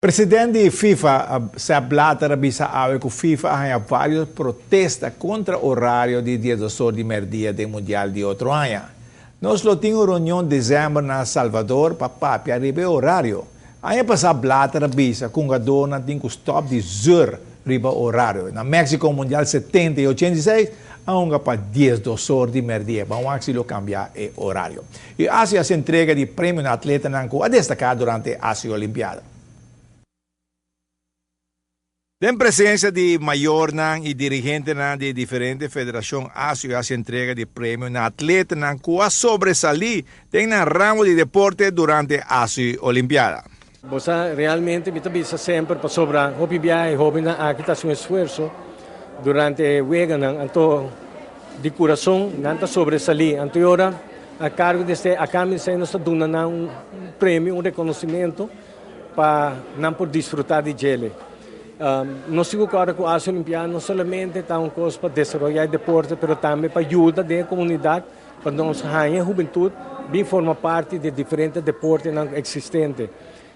Presidente di FIFA, Sepp Blatter, a bisa awe ku FIFA a haña vários protesta kontra orario di 12 or di mèrdia den Mundial di otro aña. Nos lo tin un reunion desèmber na Salvador pa papia riba e orario. Aña pasá Blatter a bisa ku hungadónan tin ku stòp di zeur riba orario. Na Mexico Mundial 70 i 86 a hunga pa 12 or di mèrdia. Ban wak si lo kambia e orario. I Asia hasi entrega di premio na atletanan ku a destaká durante Asia Olimpiada. Den presensia di mayornan i dirigentenan di diferente federashon Asia a hasi entrega di premio na atletanan ku a sobresalí den nan ramo di deporte durante Asia Olimpiada. Bo sa, realmente mi ta bisa semper pasobra hopi biaha e hobennan aki ta hasi un esfuerso durante e weganan, anto di kurason nan ta sobresalí. Anto e ora a kargo di esei a kambio di esei nos ta duna nan un premio, un rekonosimento pa nan por disfrutá di djele. Nos tin ku kòrda ku Asia Olimpiada no solamente ta un kos pa desaroyá e deporte, pero tambe pa yuda den e komunidat pa nos haña e hubentut bin forma parti di e diferente deportenan eksistente.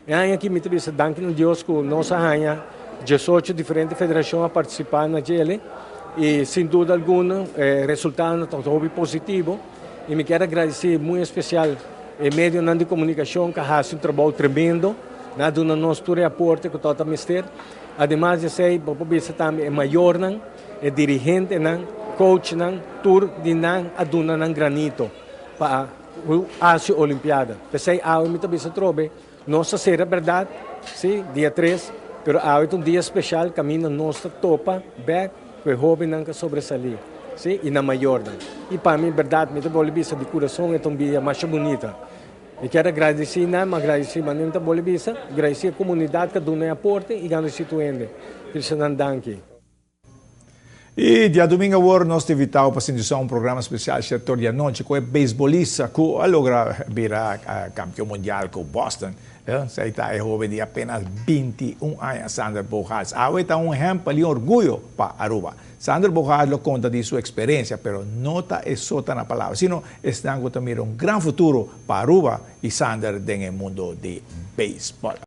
E aña aki mi ta bisa danki na Dios ku nos a haña 18 diferente federashon a partisipá na djele i sin duda alguno e resultadonan ta hopi positivo i mi kier a gradisí muy espesial e medionan di komunikashon ku a hasi un trabou tremendo. Nan a duna nos tur e aporte ku tabata mester. Ademas di esei bo por bisa tambe e mayornan, e dirigentenan, coachnan, tur di nan a duna nan granito pa hasi Olimpiada. P'esei awe mi ta bisa atrobe, nos ta sera bèrdat, si, dia 3, pero awe ta un dia speshal kaminda nos ta topa bèk ku e hóbennan ku a sobresalí, si, i nan mayornan. I pa mi bèrdat mi ta bolbe bisa di kurason e ta un dia masha bunita. Mi kier a gradisí nan, mi a gradisí manera mi ta bolbe bisa, gradisí e komunidat ku a duna e aporte i gradisí tur hende. Krista nan danki. I diadomingo awor nos ta invitao pa sinti un programa special Sector di Anochi cu e beisbolista cu a logra bira campeon mundial cu Boston. Esey ta e hoben di apenas 21 aña, Xander Bogaerts. Awe ta un ehempel y orguyo pa Aruba. Xander Bogaerts lo conta di su experiencia, pero no ta e so ta na palabra, sino esnan cu ta mira un gran futuro pa Aruba y Xander den e mundo di beisbol.